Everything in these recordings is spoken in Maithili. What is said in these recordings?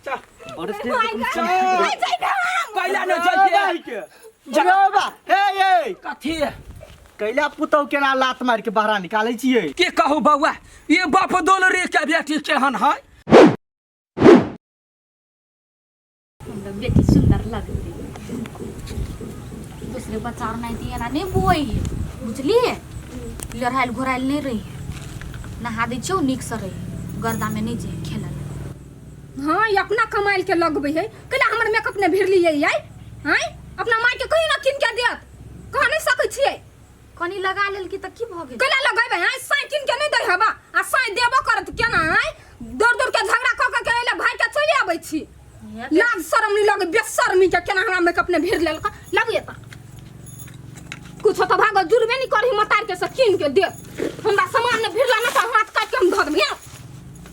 चल। बड़ चल। कैला न जइते। बा हे ये कथी? कैला पुतौ केना लात मार के बाहर निकालै छियै? के कहू बौआ, ये बाप दोलरी के बेटी केहन है। हमरा बेटी सुंदर लगते, दूसरे बच्चा और नहीं दिए ना, नहीं बोए है, बुझलिए? लड़ाइल घोड़ाइल नहीं रही है, नहा दै छियौ, नीक से रही, गर्दा में नहीं जे खेलल। हाँ, ई अपना कमाइल के लगबै है। कैला हमर मेकअप ने भिरलियै आइ? आँय, अपना माय के कहियो ना कीन के देत, कह नहीं सकै छियै। कनी लगा लेलकी तऽ की भऽ गेल? कैला लगेबै? आँय, साँय कीन के नहीं दै हबा, आ साँय देबो करत केना? आँय, दौड़ दौड़ के झगड़ा कऽ कऽ के अइले भाई के चलि आबै छी। लाज शरम नहीं लगे बेशर्मी के, केना हमरा मेकअप ने भिर लेलक। लगू एतऽ कुछो तऽ भागो, जुड़बे नहीं करही मतार के से कीन के दे। हमरा सामान ने भिरला ना तऽ हाथ काटि के हम धऽ देबै।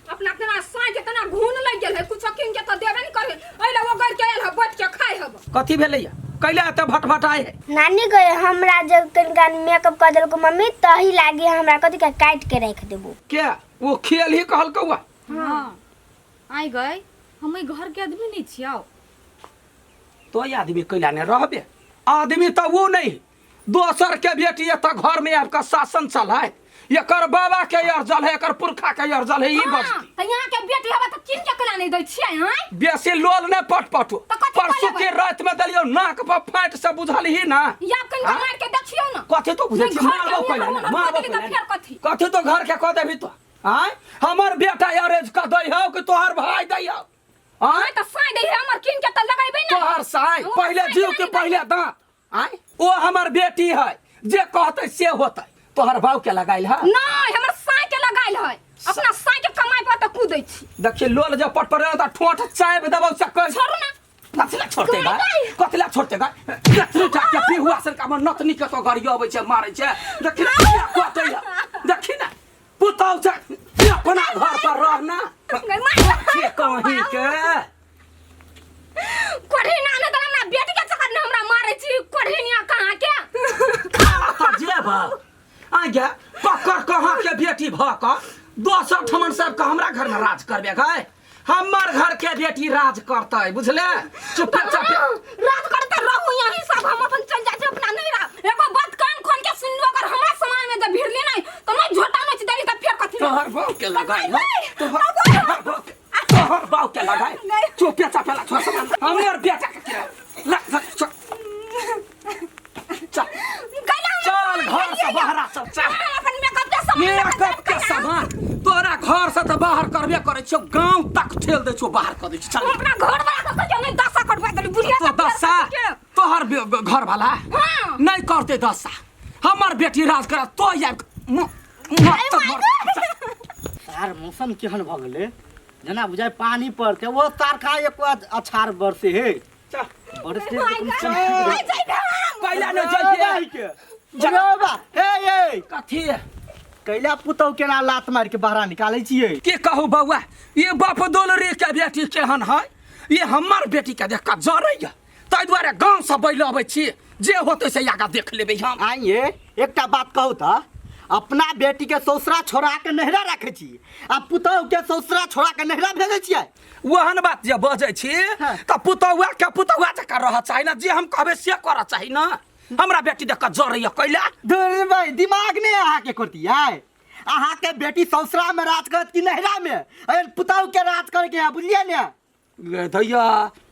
अपना केना साँय के केना घून लागि गेल है, कुछो कीन के तऽ देबे नहीं करही। अइले ओ गड़ के आयल है, बैठ के खाइ हब। कथी भेलैया? कैला एते भटभटाइ है? नानी गए, हमरा जब कनिका मेकअप कर देलको मम्मी, तही लागी हमरा कथी के काट के राख देबो। के वो खेल ही कहलकौआ? हाँ, आइ गए, हम एहि घर के आदमी नहीं छियौ। तो आदमी कैला ने रहबे? आदमी तऽ वो नहीं, दोसर के बेटी एतऽ घर में आबि कऽ शासन चलाय। एकर बाबा के अर्जल है, एकर पुरखा के अर्जल है ई बस्ती। तऽ यहाँ के बेटी हवा तऽ कीन के केना नहीं दै छियै? आँय, बेसी लोल ने पटपटो। तऽ कथी परसू कहलेबै? के रात में देलियौ नाक पर फाटि से, बुझलही ना? या कनिका हाँ? मार के देखियौ ना। कथी तो बुझै नहीं, छी? घर के मारबो नियम कैला ने, हम मारबो कऽ देली तऽ कैला ने। फेर कथी? कथी तो घर के कऽ देबही तो? आँय, हमर बेटा अरेज कऽ दै हौ कि तोहर भाय दै हौ? आँय, आँय, तऽ साँय दै है हमर कीन के तऽ लगेबै ना। तोहर साय हमर पहिले साँय जीव केना के नहि दै? पहिले दांत। आँय, ओ हमर बेटी है, जे कहतै से होतै। तोहर बाऊ के लगाइल है? नहीं, हमर साँय के लगाइल है। अपना साँय के कमाई पर तऽ कूदै छी। देखिए, लोल जब पट पर तऽ ठोंठ चाबि देबौ से कह। छोड़ू ना। कथी ला छोड़ते गा? कथी ला छोड़ते गा? नथनी टा के पिहुआ सन का नथनी के तो गाड़ी अबै छै, मारै छै। देखी ना कहतै है। देखी ना, पुतौ छै अपना घर पर रहना गै माय। के कहीं के कोढ़ी ना ने तऽ हमरा बेटी के चक्कर में हमरा मारै छी, कोढ़िनिया कहाँ के। तऽ जेब आगे पकड़ कहाँ के बेटी भऽ कऽ दोसर ठमन सबके हमरा घर में राज करबे गए। हमर घर के बेटी राज करतै, बुझले? चुपे चापे राज करते रहू यहीं सब, हम अपन चल जाइ छी अपना नैहरा। एगो बात कान खोल के सुन लो, अगर हमरा समाज में जब भिड़ली नहीं तो नहीं झोटा नोच देली तऽ फेर कथी? तोहर बाप के लगाई हो, तोहर बाप के, तोहर बाप के लगाई। चुपे चापे ला छोड़ सामान हमर बेटा के के ला। चल चल चल चल, घर से बाहर चल चल। अपन मेकअप के सामान लऽ कऽ मेकअप के सामान तोरा घर से तऽ बाहर करबे करै छियौ, गाँव तक ठेल दै छियौ, बाहर कऽ दै छियौ। चल। हम अपना घर वाला के कहियो नहीं दशा करवा देली बुढ़िया तो के फेर दशा कथी के? तोहर घर वाला हाँ। नहीं करते दशा, हमर बेटी राज करा तो आबि कऽ मत तऽ घर। सार मौसम केहन भऽ गेलै, जेना बुझाइ पानी पड़तै। ओ तार कहाँ एक अछार बरसे हे। चल। बरसे। चल। कैला ने जइते। हे ये कथी? कैला पुतौ केना लात मार के बाहर निकालै छियै? के कहू बौआ, ये बाप दोलरी के बेटी केहन है। ये हमर बेटी के देख कऽ जरैया, ताहि दुआरे गाँव से बैल अबै छी। जे होतै से आगाँ देख लेबै हम। आइए, एकटा बात कहू तऽ, अपना बेटी के ससुरा छोड़ा के नैहरा राखै छी आ पुतहु के ससुरा छोड़ा के नैहरा भेजै छियै? ओहन बात जे बजै छी हाँ। तऽ पुतहुआ के पुतहुआ जकाँ रहऽ चाही ने, जे हम कहबै से करऽ चाही ने। हमरा बेटी देख कऽ जरैया कैला? धुर भाई, दिमाग नहि अहाँके करतियै। अहाँके बेटी ससुरा में राज करत कि नैहरा में? अरे पुतहु के राज करे के है, बुझलियै ने? गे दैया,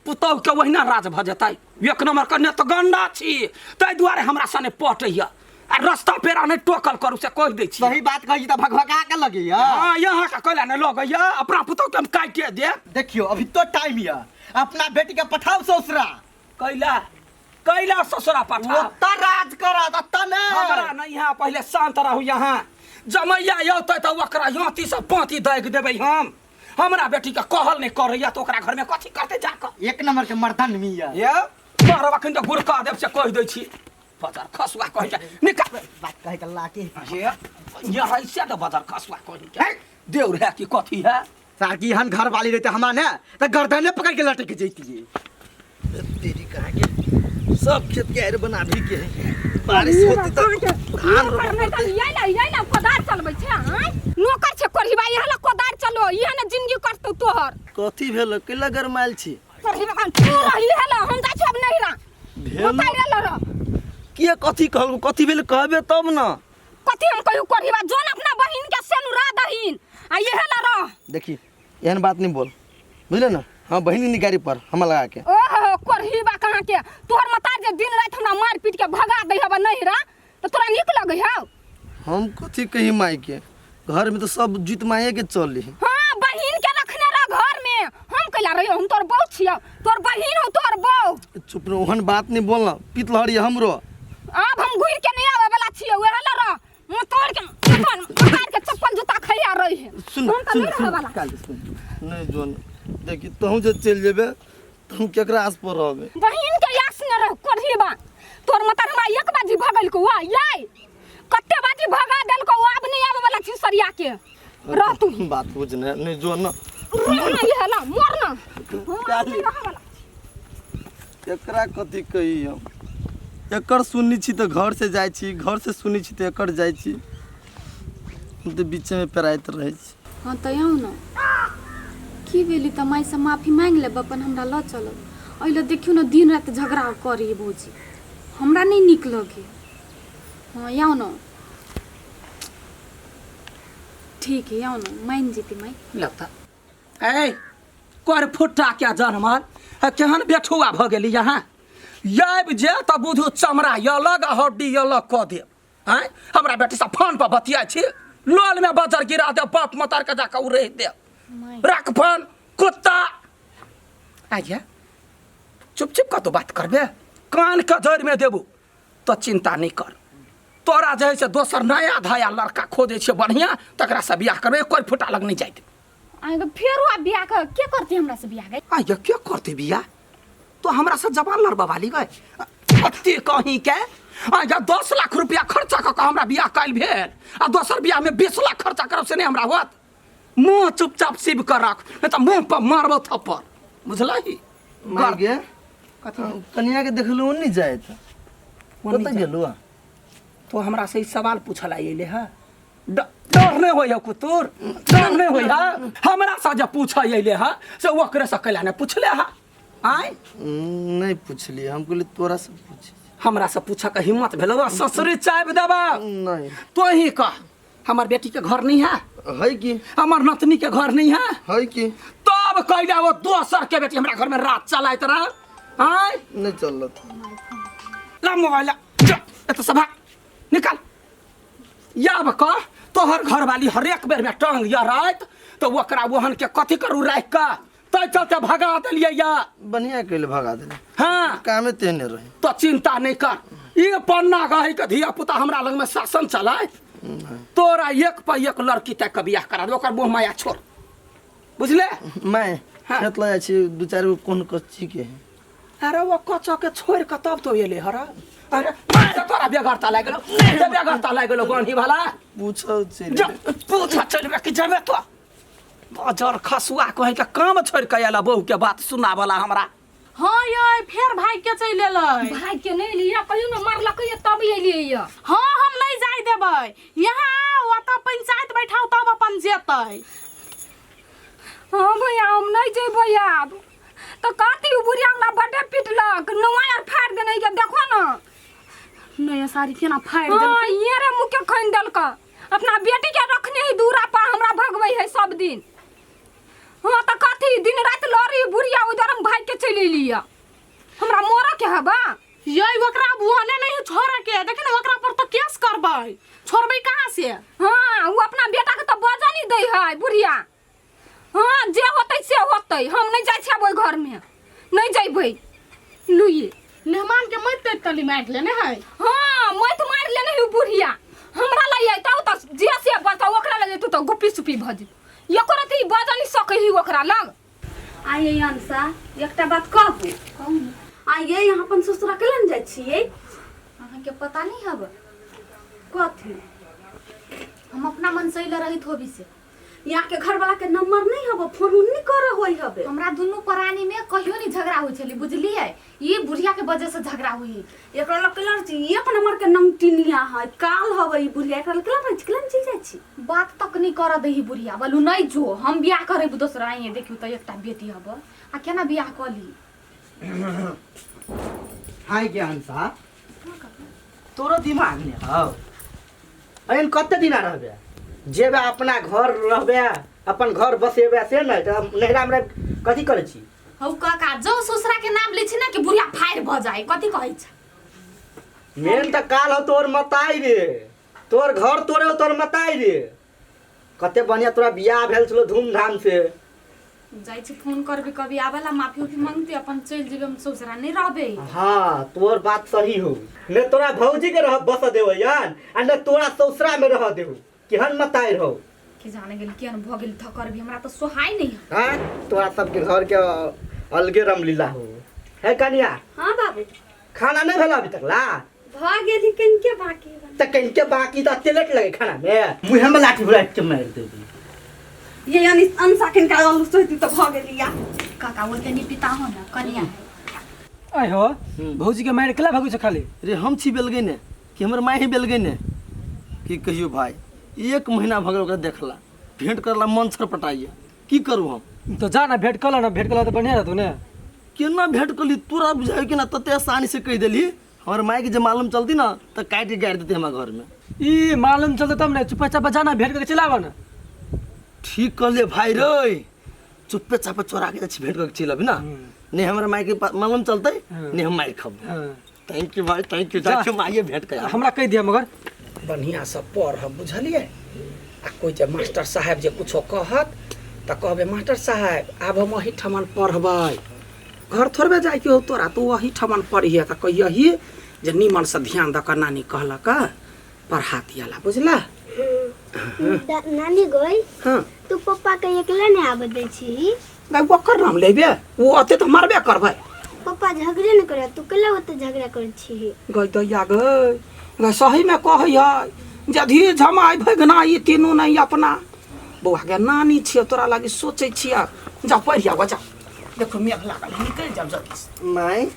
पुतहु के ओहिना राज भऽ जेतै। एक नंबर के ने तऽ गंडा छी, ताहि दुआरे हमरा सने पटैया आ रस्ता पेरा नहि टोकल करू से कहि दै छी। सही बात कहै छी तऽ भगभगा के लगैया। हाँ, यहाँ के कैला नहि लगैया? अपना पुतहु के हम काटिए देब। देखियौ, अभी तो टाइम यऽ, अपना बेटी के पठाउ ससुरा। कैला कैला ससुरा पठाउ? ओतऽ राज करत, ओतऽ नहि। हमरा नहीं है, पहिले शांत रहू। यहाँ जमैया औतै तऽ ओकरा याँती से पाँती दागि देबै हम। हमरा बेटी के कहल नहि करैया तऽ ओकरा घर में कथी करतै जाकऽ? एक नंबर के मर्दन मिया ये मारब अखन तऽ गुड़का देब से कहि दै छी। बजर खसुआ कहि के निकाल। बात कहै के लाके ये ये ऐसे तऽ बजर खसुआ कहि के देउर है कि कथी है? सार की एहन घर वाली रहते हमरा ने तऽ गर्दने पकड़ के लटक जैतियै। तेरी कहाँ के सब खेत के आड़ि बनाबी के है। बारिश होती तऽ धान रोपऽ नहि तऽ पड़तै। ये ने ये ने कोदार चलबै छै आँय नौकर छै कोढ़िबा इहे ला कोदार चलो इहे ने जिंदगी कटतौ तोहर। कथी भेल कैला गरमायल छी? कोढ़िबा तू रही हेला हम जाइ छी अब नहिरा। भेल उतारि ले रह। किए कथी कहलको कथी भेल कहबे तब न। कथी हम कहियो कोढ़िबा जोन अपना बहिन के सेनुरा दहीन आ इहे ला रह। देखी एहन बात नहीं बोल बुझले ना। हाँ बहिन नहीं गाड़ी पर हम लगा के। ओहो कोढ़िबा कहाँ के तोहर मतार जे दिन रात हमरा मार पीट के भगा दै हबा नहिरा त तोरा नीक लगै हौ। हम कथी कही माई के घर में तो सब जीत माये के चली। हाँ बहिन के रखने रह घर में हम कैला रहियो हम तोर बहू छियौ तोर बहिन हो तोर बहू। चुप रहो ओहन बात नहीं बोलना पीतलहरी हमरो। अब हम घुर के नहीं आवे वाला छियौ ओहे ला रह मुँह तोड़ के उतार के चप्पल जूता खैया रही है। सुन हम तऽ सुन नहि रहै सुन वाला। काल सुन नहीं जोन देखी तहु जे चल जेबे तहु केकरा आस पर रहबे। बहिन के आस न रह कोढ़ीबा तोर मतर हमरा एक बाजी भगल को वा याय कते बाजी भगा देलको आब नहीं आवे वाला छी सरिया के रह तू बात बुझ ने नहीं जोन ना रह ना ये हला मर ना। काली। नहीं रहै वाला। एकरा कथी कही हम एकर सुनी छी तऽ घर से जाइ छी घर से सुनी छी तऽ एकर जाइ छी हम तऽ बीचे में पेराइत रहै छी। हाँ तऽ आउ ने की भेली तऽ मायसँ माफी मांगि लेब अपन हमरा लऽ चलब। एहि लए देखियौ ने दिन राति झगड़ा करी भौजी हमरा नहि नीक लगै। हाँ आउ ने ठीक है आउ ने मानि जेतै माय। लगता ए कर फुट्टा क्या जनमल केहन बेठुआ भऽ गेली यहाँ आबि जे तऽ बुझू चमड़ा अलग आ हड्डी अलग कऽ देब। आँय हमरा बेटी सब फोन पर बतियाइ छी लोल में बजर गिरा देब बाप मतार के जाकऽ उड़ै देब रख फोन कुत्ता। आइए चुप चुप कतौ बात करबे कान के जड़ि में देबू तो चिंता नहीं कर तोरा जे है से दोसर नया धया लड़का खोजै छियै बढ़िया तकरा से बियाह करबै कोइ फुटा लग नहीं जाइत। आइ फेरो आब बियाह कर के करती हमरा से बियाह गई? आइ के करती बियाह तो हमरा से जबान लड़बा वाली गई अते कहीं के आइ 10 लाख रुपया खर्चा कऽ कऽ हमरा बियाह काल्हि भेल आ दोसर बियाह में 20 लाख खर्चा करब से नहीं हमरा होत। मुँह चुपचाप सीब कऽ रख नहीं तऽ मुँह पर मारबो थप्पड़ बुझलही। मार गे कनिया के देखलू नहीं जाए त कतऽ गेलू? तो हमरा से ई सवाल पूछल अयले है डर नहीं होइए कुतुर डर नहीं होइए हमरा से जे पूछ अयले है से ओकरे से कैला नहीं पूछले है? आय नहीं पूछलिए हम कहलिए तोरा से पूछ। हमरा से पूछ के हिम्मत भेलो ससुरी चाय देबा नहीं। तो ही कह हमर बेटी के घर नहीं है है की हमर नतनी के घर नहीं है है की तब कैला वो दोसर के बेटी हमरा घर में रात चलाइत रह। आय नहीं चलत। ला मोबाइल ला जा एत सभा निकाल याब कह तोहर घरवाली हरेक बेर में टांग या रात तो ओकरा ओहन के कथी करू राख के तै चलते भगा देलियै या। बढ़िया कैले भगा देले। हाँ कामे तेहने रहे। तो चिंता नहीं कर ये पन्ना गही के धिया पुता हमरा लग में शासन चलाए तोरा एक पर एक लड़की तक के बियाह करा दे ओकर मोह माया छोड़ बुझले। मैं हाँ। खेत लऽ जाइ छी दू चारि गो कोन कच्ची के है। अरे वो कच्चा के छोड़ के तब तो एले हरा। अरे मार तोरा बेगरता लागि गेलो से बेगरता लागि गेलो गन्ही वाला पूछल चलि जा पूछ चलबे कि जेबे तो बजर खसुआ कहीं के काम छोड़ के आयल बहू के बात सुनावला हमरा। हाँ ये फेर भाई के चलि एलै। भाई के नहीं लिया कहियो न मारलकै तब एलियै ये। हाँ हम नहीं जाय देबै यहाँ आओ ओतऽ पंचायत बैठाओ तब अपन जेतै। हाँ भैया हम नहीं जेबै आब तो कहती उ बुढ़िया हमरा बड्डे पिटलक नुआ आर फाड़ि देने के देखो ना। नया साड़ी केना फाड़ि हाँ देलकै? ये रे मुँह के खनि देलक अपना बेटी के रखने ही दूरा पर हमरा भगबै है सब दिन। हाँ तो कथी दिन रात लड़ी बुढ़िया उधर हम भाग के चलि एलियै हमरा मरऽ के हबा। ये ओकरा बुआने नहीं छोड़े के देखी ना ओकरा पर तो केस करबै छोड़बै कहाँ से? हाँ वो अपना बेटा के तो बजऽ नहीं दै है बुढ़िया। हाँ जे होतै से होतै हम नहीं जाइ छियै ओहि घर में नहीं जइबै लुइए। मेहमान के मत तेत तली मारि लेने है। हाँ मत मारि लेने है बुढ़िया हमरा लग अयतौ तऽ जे से बजतौ ओकरा लग जइतौ तऽ गुप्पी सुप्पी भऽ जेतौ एको रत्ती बजऽ नहीं सकै ही ओकरा लग। आइए अंशा एकटा बात कहू? कहू ने। आइए यहाँ अपन ससुरा केला ने जाइ छियै? अहाँके पता नहीं हब कथी हम अपना मन से अइले रहित होबी से यहाँ के घर वाला के नंबर नहीं हबो, फोन उन नहीं करे होई हबे। हमरा दुनू प्राणी में कहियो नहीं झगड़ा होइ छली, बुझलियै? ई बुढ़िया के वजह से झगड़ा हुई। एकरा लग के लड़ छी, एक नंबर के नंगटिनिया है, काल हबे ई बुढ़िया, एकरा लग के लड़ छी, केला चलि जाइ छी? बात तक नहीं कर दही बुढ़िया, बोलू नहीं जो हम बियाह करेबू दोसर। आइए देखियो त एकटा बेटी हब आ केना बियाह कऽ ली। हाय ज्ञान साहब, तोरो दिमाग ने हौ। एहन कते दिना रहबे? जेबे अपना घर रहबे, अपन घर बसेबे से नहि तऽ नैहरामे रहि कथी करै छी? हौ काका, जो ससुरा के नाम लै छी ना कि बुढ़िया फायर भऽ जाए, कथी कहै छै? मेन तऽ काल हौ तोर मताई रे, तोर घर तोरे हौ तोर मताई रे। कते बढ़िया तोरा बियाह भेल छलो धूमधाम से। जाइ छी फोन करबे कभी आवेला, माफी उफी मांगते अपन चलि जेबे, हम ससुरा नहीं रहबे। हाँ तोर बात सही हो, ने तोरा भौजी के रह बस देव यान आ ने तोरा ससुरा में रह देव, केहन मताई रहो के जाने गेल केहन भऽ गेल थकर भी, हमरा तऽ सोहाय नहीं है। हाँ तोरा सबके घर के अलगे रमलीला हो है। कनिया। हाँ बाबू। खाना नहीं भेला अभी तक ला? भ गेली, कनिके बाकी बा। त कनिके बाकी त अते लेट लगे खाना में, मुँहे में लाठी घुरा के मारि देबी। ये यानी अंसा किनका आलू सोती त भ गेली या। काका ओते नहीं पिता हो ना कनिया। आइ हो भौजी के मारि केला भगै छ खाली? रे हम छी बेलगै ने कि हमर माय ही बेलगै ने? की कहियो भाई, 1 महीना भऽ गेल ओकरा देखला, भेंट करला मन छरपटाइए, की करू हम? तो जा ना भेंट कऽ ना, भेंट कऽ तऽ बढ़िया रहतौ ने। केना भेंट कली तोरा बुझाइ कि ना तते आसानी से कहि देली, हमर माय के जे मालूम चलती ना तऽ काटि के गाड़ि देती हमरा घर में। ई मालूम चलते तब ने, चुपे चापा जाना भेंट करके चलि आबऽ ना। ठीक कहलिए भाई रे, चुप्पे चापा चोरा के जाइ छी भेंट करके चलि अबी ना, नहीं हमरा माय के मालूम चलते नहीं हम मारि खब। Thank you भाई, thank you. जाइ छी माइए भेंट कर, हमरा कहि दिया मगर। बढ़िया से पढ़ब बुझलियै, आ कोइ जे मास्टर साहेब जे कुछो कहत तऽ कहबै मास्टर साहेब आब हम एही ठमन पढ़बै, घर थोड़बे जाइके हो तोरा, तू एही ठमन पढ़िहे। तऽ कहियही जे नीमन से ध्यान दऽ कऽ नानी कहलक पढ़ा दियाला, बुझला? नानी गोई। हाँ। तू पप्पा के एकले नहीं आबे दै छी? ओकर नाम लेबे, ओ अते तऽ मारबे करबै। पप्पा झगड़े नहीं करे, तू केला ओते झगड़ा करै छी? गई दैया गई गई, सही में कहै है जदि झमाइ भगना ई तीनू नहीं अपना बौआ गे नानी छियै तोरा लागी सोचै छियै, जा पढ़ि आबऽ जा, देखो मेघ लागल है, निकलि जाब जल्दी से। माय।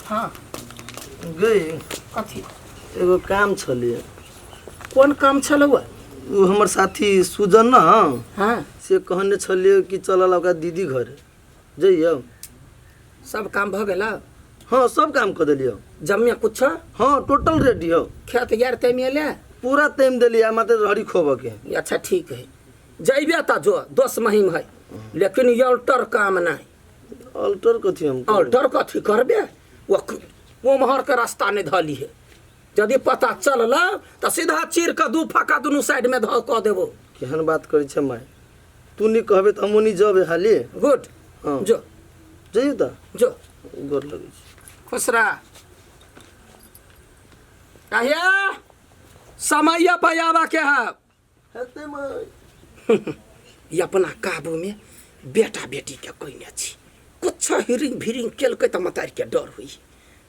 हाँ। गई। कथी? एगो काम छलियै। कोन काम छलौ? ओ हमर साथी सुजन न। हाँ। से कहने छलियै कि चलल ओकरा दीदी घर जइयौ। सब काम भऽ गेल? हाँ सब काम कऽ देलियौ। जम्मे कुछ? हाँ टोटल रेडी हौ। खेत यार तैम एले? पूरा तैम देलियै, मात्र हरी खोबऽ के। अच्छा ठीक है, जइबे तऽ जो, दोस महिम है, लेकिन ई अल्टर काम नहीं। अल्टर कथी हम करबै? अल्टर कथी करबे, ओम्हर के रास्ता नहीं धली है, यदि पता चलल तऽ सीधा चीर के दू फाका दुनू साइड में धऽ कऽ देबो। केहन बात करै छै माय, तू नहीं कहबे तऽ हमहूँ नहीं जबे हाली। गुड। हाँ। जो जइयौ तऽ जो। गोर लगै छी। खुश रह। कहिया समय पर आबऽ के है। हेतै माय। ई अपना काबू में बेटा बेटी के कइने छी, कुछ हिरिंग भिरिंग केलकै तऽ मतारी के डर होइ,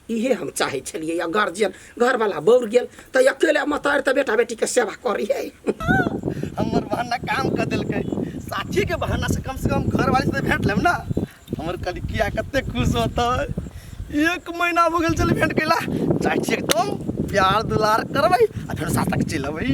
इहे हम चाहै छलियै। या गार्जियन घरवाला बौर गेल तऽ अकेले मतारी तऽ बेटा बेटी के सेवा करियै। हमर बहाना काम कऽ देलकै, साथी के बहाना से कम से कम घरवाली से भेंट लेब ना। हमर कलकिया कते खुश होतै, 1 महीना भऽ गेल छलै भेंट कैला। जाइ छी एकदम प्यार दुलार करबै आ फेर साथ तक चलि अबै।